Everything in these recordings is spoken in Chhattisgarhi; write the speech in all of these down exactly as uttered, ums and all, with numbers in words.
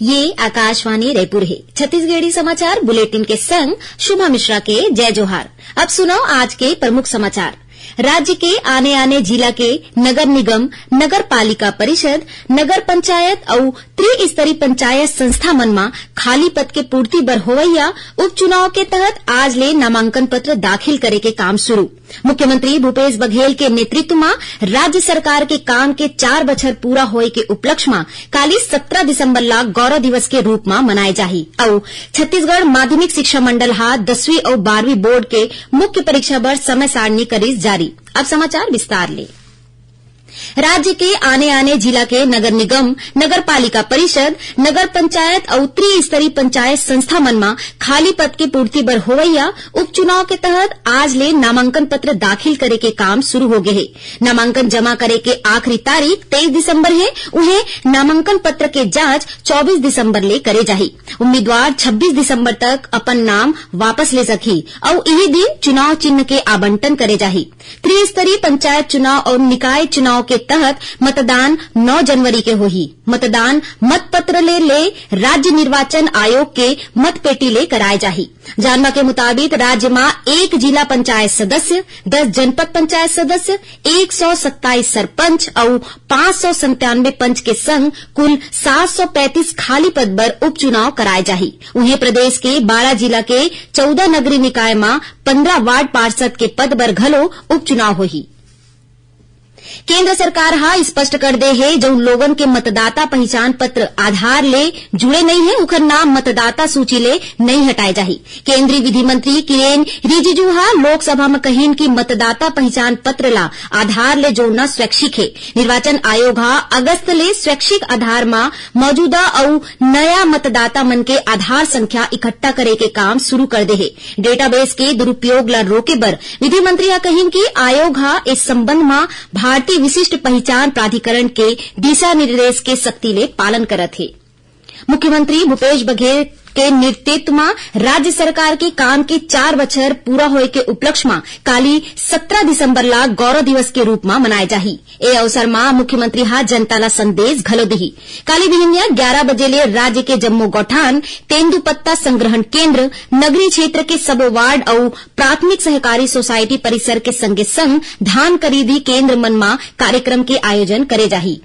ये आकाशवाणी रायपुर हे। छत्तीसगढ़ी समाचार बुलेटिन के संग शुभा मिश्रा के जय जोहार। अब सुनव आज के प्रमुख समाचार। राज्य के आने-आने जिला के नगर निगम, नगर पालिका परिषद, नगर पंचायत अउ त्रिस्तरीय पंचायत संस्था मन म खाली पद के पूर्ति बर होवइया उपचुनाव के तहत आज ले नामांकन पत्र दाखिल करे के काम शुरू। मुख्यमंत्री भूपेश बघेल के नेतृत्व म राज्य सरकार के काम के चार बछर पूरा होए के उपलक्ष्य म काली सत्रह दिसंबर ला गौरव दिवस के रूप म मनाए जाही। अउ छत्तीसगढ़ माध्यमिक शिक्षा मंडल हा दसवीं अउ बारहवीं बोर्ड के मुख्य परीक्षा बर समय सारणी करिस जारी। अब समाचार विस्तार ले। राज्य के आने-आने जिला के नगर निगम, नगर पालिका परिषद, नगर पंचायत अउ त्रिस्तरीय पंचायत संस्था मन म खाली पद के पूर्ति बर होवइया उपचुनाव के तहत आज ले नामांकन पत्र दाखिल करे के काम शुरू हो गे हे। नामांकन जमा करे के आखिरी तारीख तेईस दिसंबर हे। उहें, नामांकन पत्र के जांच चौबीस दिसंबर ले करे जाही। उम्मीदवार छब्बीस दिसंबर तक अपन नाम वापस ले सकही अउ इही दिन चुनाव चिन्ह के आवंटन करे जाही। त्रिस्तरीय पंचायत चुनाव अउ निकाय चुनाव के तहत मतदान नौ जनवरी के होही। मतदान मतपत्र ले, ले राज्य निर्वाचन आयोग के मतपेटी ले कराए जाही। जानबा के मुताबिक, राज्य म एक जिला पंचायत सदस्य, दस जनपद पंचायत सदस्य, एक सौ सत्ताईस सरपंच अउ पाँच सौ संतानवे पंच के संग कुल सात सौ पैंतीस खाली पद बर उपचुनाव कराए जाही। उहें, प्रदेश के बारह जिला के चौदह नगरीय निकाय म पंद्रह वार्ड पार्षद के पद बर घलो उपचुनाव होही। केंद्र सरकार ह स्पष्ट कर दे हे, जउन लोगन के मतदाता पहिचान पत्र आधार ले जुड़े नइ हे, उखर नाम मतदाता सूची ले नइ हटाए जाही। केंद्रीय विधि मंत्री किरेन रिजिजू ह लोकसभा म कहिन कि मतदाता पहिचान पत्र ला आधार ले जोड़ना स्वैच्छिक हे। निर्वाचन आयोग ह अगस्त ले स्वैच्छिक आधार म मौजूदा अउ नया मतदाता मन के आधार संख्या इकट्ठा करे के काम शुरू कर दे हे। डेटाबेस के दुरुपयोग ला रोके बर विधि मंत्री ह कहिन कि आयोग ह इस संबंध म भारतीय विशिष्ट पहिचान प्राधिकरण के दिशा निर्देश के सख्ती ले पालन करत हे। मुख्यमंत्री भूपेश बघेल के नेतृत्व म राज्य सरकार के काम के चार बछर पूरा होए के उपलक्ष्य म काली सत्रह दिसंबर ला गौरव दिवस के रूप म मनाए जाही। ए अवसर म मुख्यमंत्री ह जनता ला संदेश घलो दिही। काली बिहनिया ग्यारह बजे ले राज्य के जम्मो गौठान, तेंदूपत्ता संग्रहण केंद्र, नगरीय क्षेत्र के सबो वार्ड अउ प्राथमिक सहकारी सोसाइटी परिसर के संगे संग धान खरीदी केंद्र मन म कार्यक्रम के आयोजन करे जाही।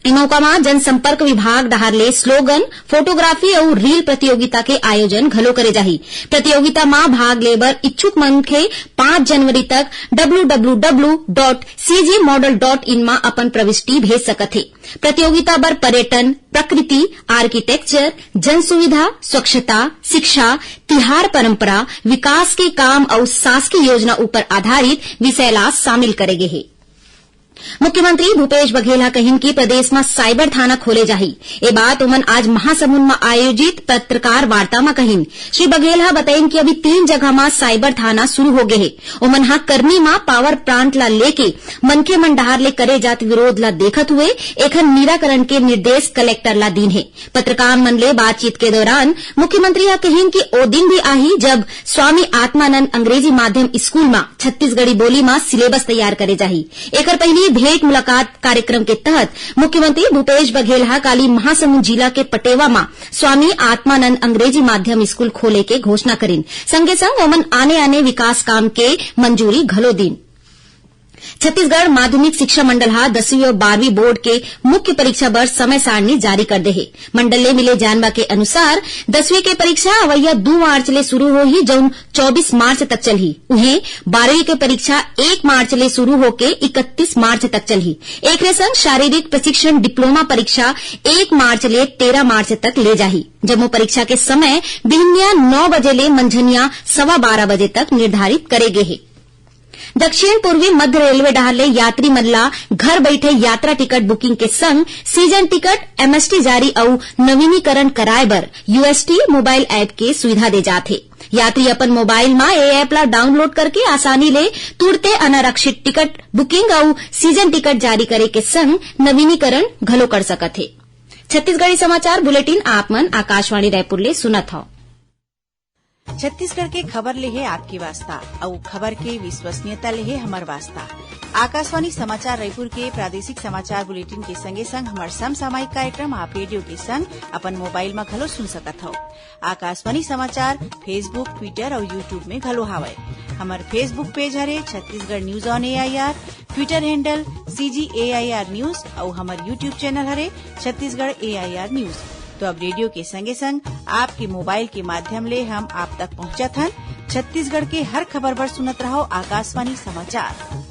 ए मौका म जनसंपर्क विभाग डहार ले स्लोगन, फोटोग्राफी अउ रील प्रतियोगिता के आयोजन घलो करे जाही। प्रतियोगिता म भाग ले बर इच्छुक मनखे पाँच जनवरी तक W W W dot C G model dot in म अपन प्रविष्टि भेज सकत हे। प्रतियोगिता बर पर्यटन, प्रकृति, आर्किटेक्चर, जन सुविधा, स्वच्छता, शिक्षा, तिहार परंपरा, विकास के काम अउ शासकीय योजना ऊपर आधारित विषय ला शामिल करे गे हे। मुख्यमंत्री भूपेश बघेल ह कहिन कि प्रदेश म साइबर थाना खोले जाही। ए बात ओमन आज महासमुंद म आयोजित पत्रकार वार्ता म कहिन। श्री बघेल ह बतइन कि अभी तीन जगह म साइबर थाना शुरू हो गे हे। ओमन ह करनी म पावर प्लांट ला लेके मनखे मन डहार ले करे जात विरोध ला देखत हुए एखर निराकरण के निर्देश कलेक्टर ला दीन हे। पत्रकार मन ले बातचीत के दौरान मुख्यमंत्री ह कहिन कि ओ दिन भी आही, जब स्वामी आत्मानंद अंग्रेजी माध्यम स्कूल म छत्तीसगढ़ी बोली म सिलेबस तैयार करे जाही। एकर पहिली भेंट मुलाकात कार्यक्रम के तहत मुख्यमंत्री भूपेश बघेल ह काली महासमुंद जिला के पटेवा म स्वामी आत्मानंद अंग्रेजी माध्यम स्कूल खोले के घोषणा करिन। संगे संग ओमन आने-आने विकास काम के मंजूरी घलो दीन। छत्तीसगढ़ माध्यमिक शिक्षा मंडल ह दसवीं अउ बारहवीं बोर्ड के मुख्य परीक्षा बर समय सारणी जारी कर दे हे। मंडल ले मिले जानबा के अनुसार, दसवीं के परीक्षा अवइया दू मार्च ले शुरू होही, जउन चौबीस मार्च तक चलही। उहें, बारहवीं के परीक्षा एक मार्च ले शुरू होके इकतीस मार्च तक चलही। एकरे संग शारीरिक प्रशिक्षण डिप्लोमा परीक्षा एक मार्च ले तेरह मार्च तक ले जाही। जम्मो परीक्षा के समय बिहनिया नौ बजे ले मंझनिया सवा बारह बजे तक निर्धारित करे गे हे। दक्षिण पूर्वी मध्य रेलवे डहार ले यात्री मन ला घर बइठे यात्रा टिकट बुकिंग के संग सीजन टिकट, एमएसटी जारी अउ नवीनीकरण कराए बर यूएसटी मोबाइल ऐप के सुविधा दे जात हे। यात्री अपन मोबाइल म ए ऐप ला डाउनलोड करके आसानी ले तुरते अनारक्षित टिकट बुकिंग अउ सीजन टिकट जारी करे के संग नवीनीकरण घलो कर सकत हे। छत्तीसगढ़ी समाचार बुलेटिन आप मन आकाशवाणी रायपुर ले सुनत हव। छत्तीसगढ़ के खबर ले हे आपके वास्ता, अउ खबर के विश्वसनीयता ले हे हमर वास्ता। आकाशवाणी समाचार रायपुर के प्रादेशिक समाचार बुलेटिन के संगे संग हमर समसामयिक कार्यक्रम आप रेडियो के संग अपन मोबाइल म घलो सुन सकत हव। आकाशवाणी समाचार Facebook, Twitter अउ YouTube में घलो हावय। हमर Facebook पेज हरे Chhattisgarh news on AIR, Twitter handle CG AIR news अउ हमर YouTube चैनल हरे छत्तीसगढ़ एआईआर न्यूज। तो अब रेडियो के संगे संग आपके मोबाइल के माध्यम ले हम आप तक पहुंचत हन। छत्तीसगढ़ के हर खबर बर सुनत रहव आकाशवाणी समाचार।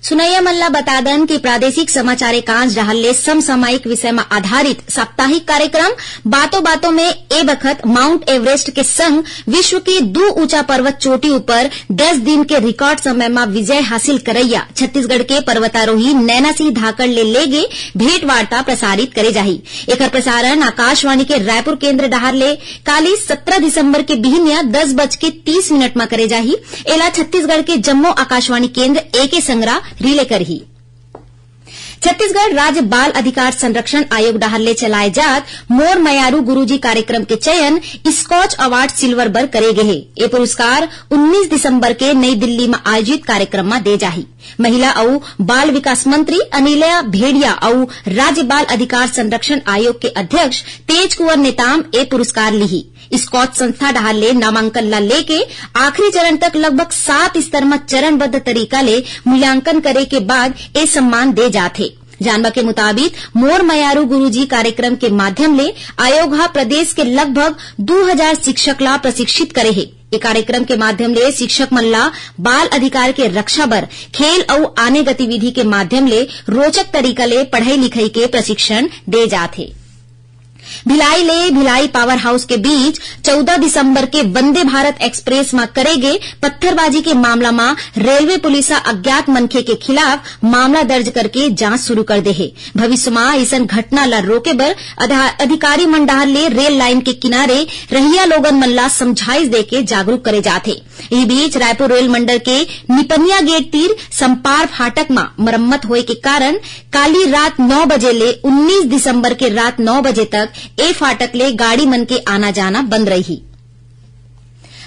सुनइया मन ला बता दन कि प्रादेशिक समाचार एकांश डहार ले समसामयिक विषय म आधारित साप्ताहिक कार्यक्रम बातों बातों में ए बखत माउंट एवरेस्ट के संग विश्व के दू ऊंचा पर्वत चोटी ऊपर दस दिन के रिकॉर्ड समय म विजय हासिल करइया छत्तीसगढ़ के पर्वतारोही नैना सिंह धाकड़ ले लेगे भेंटवार्ता प्रसारित करे जाही। एकर प्रसारण आकाशवाणी के रायपुर केंद्र डहार ले काली सत्रह दिसंबर के बिहनिया दस बज के तीस मिनट म करे जाही। एला छत्तीसगढ़ के जम्मो आकाशवाणी केंद्र एके संगरा रिले करही। छत्तीसगढ़ राज्य बाल अधिकार संरक्षण आयोग डहार ले चलाए जात मोर मयारू गुरुजी कार्यक्रम के चयन स्कॉच अवार्ड सिल्वर बर करे गे हे। ए पुरस्कार उन्नीस दिसंबर के नई दिल्ली म आयोजित कार्यक्रम म दे जाही। महिला अउ बाल विकास मंत्री अनिला भेड़िया अउ राज्य बाल अधिकार संरक्षण आयोग के अध्यक्ष तेज कुंवर नेताम ए पुरस्कार लिही। स्कॉच संस्था डहार ले नामांकन ला लेके आखिरी चरण तक लगभग सात स्तर म चरणबद्ध तरीका ले मूल्यांकन करे के बाद ए सम्मान दे जात हे। जानबा के मुताबिक, मोर मयारू गुरुजी कार्यक्रम के माध्यम ले आयोग ह प्रदेश के लगभग दू हजार शिक्षक ला प्रशिक्षित करे हे। ए कार्यक्रम के माध्यम ले शिक्षक मन ला बाल अधिकार के रक्षा बर खेल अउ आने गतिविधि के माध्यम ले रोचक तरीका ले पढ़ई लिखई के प्रशिक्षण दे जात हे। भिलाई ले भिलाई पावर हाउस के बीच चौदह दिसंबर के वंदे भारत एक्सप्रेस म करे गे पत्थरबाजी के मामला म रेलवे पुलिस ह अज्ञात मनखे के खिलाफ मामला दर्ज करके जांच शुरू कर दे हे। भविष्य म अइसन घटना ल रोके बर अधा-, अधिकारी मन डहार ले रेल लाइन के किनारे रहइया लोगन मन ला समझाइश देके जागरूक करे जात हे। इही बीच, रायपुर रेल मंडल के निपनिया गेट तीर संपार फाटक म मरम्मत होए के कारण काली रात नौ बजे ले उन्नीस दिसंबर के रात नौ बजे तक ए फाटक ले गाड़ी मन के आना जाना बंद रही।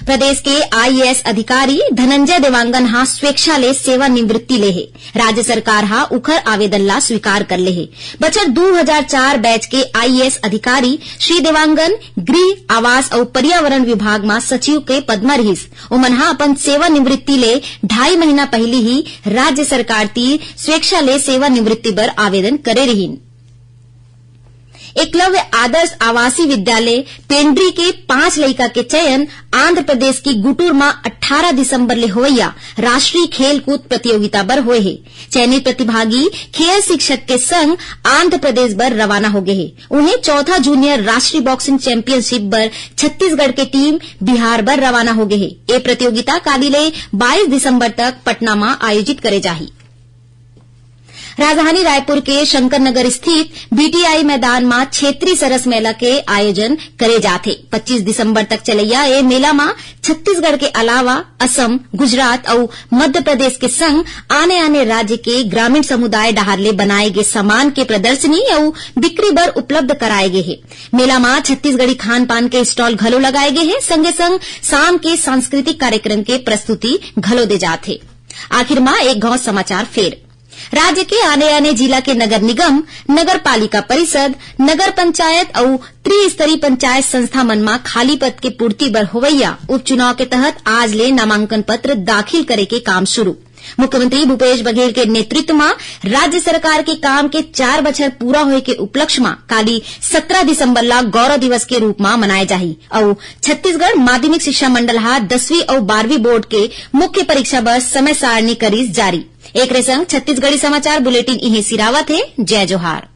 प्रदेश के आईएएस अधिकारी धनंजय देवांगन हा स्वेच्छा ले सेवानिवृत्ति ले हे। राज्य सरकार हा उखर आवेदन ला स्वीकार कर ले हे। बछर दू हजार चार बैच के आईएएस अधिकारी श्री देवांगन गृह, आवास अउ पर्यावरण विभाग म सचिव के पद म रिहिस। ओमन हा अपन सेवानिवृत्ति ले ढाई महीना पहिली ही राज्य सरकार तीर स्वेच्छा ले सेवानिवृत्ति बर आवेदन करे रिहिन। एकलव्य आदर्श आवासीय विद्यालय पेंड्री के पांच लइका के चयन आंध्र प्रदेश के गुटूर म अट्ठारह दिसंबर ले होवइया राष्ट्रीय खेलकूद प्रतियोगिता बर होए हे। चयनित प्रतिभागी खेल शिक्षक के संग आंध्र प्रदेश बर रवाना होगे हे। उहें, चौथा जूनियर राष्ट्रीय बॉक्सिंग चैंपियनशिप बर छत्तीसगढ़ के टीम बिहार बर रवाना होगे हे। ए प्रतियोगिता काली ले बाईस दिसंबर तक पटना म आयोजित करे जाही। राजधानी रायपुर के शंकर नगर स्थित बीटीआई मैदान म क्षेत्रीय सरस मेला के आयोजन करे जाथे। पच्चीस दिसंबर तक चलइया ए मेला म छत्तीसगढ़ के अलावा असम, गुजरात अउ मध्य प्रदेश के संग आने-आने राज्य के ग्रामीण समुदाय डहार ले बनाए गे सामान के प्रदर्शनी अउ बिक्री बर उपलब्ध कराए गे हे। मेला म छत्तीसगढ़ी खान-पान के स्टॉल घलो लगाए गे हे, संगे-संग शाम के सांस्कृतिक कार्यक्रम के प्रस्तुति घलो दे जात हे। आखिर म एक घाव समाचार फेर। राज्य के आने-आने जिला के नगर निगम, नगर पालिका परिषद, नगर पंचायत अउ त्रिस्तरीय पंचायत संस्था मन म खाली पद के पूर्ति बर होवइया उपचुनाव के तहत आज ले नामांकन पत्र दाखिल करे के काम शुरू। मुख्यमंत्री भूपेश बघेल के नेतृत्व म राज्य सरकार के काम के चार बछर पूरा होए के उपलक्ष्य म काली सत्रह दिसंबर ला गौरव दिवस के रूप म मनाए जाही अउ छत्तीसगढ़ माध्यमिक शिक्षा मंडल हा दसवीं अउ बारहवीं बोर्ड के मुख्य परीक्षा बर समय सारणी करिस जारी। एकरे संग छत्तीसगढ़ी समाचार बुलेटिन इहें सिरावत हे। जय जोहार।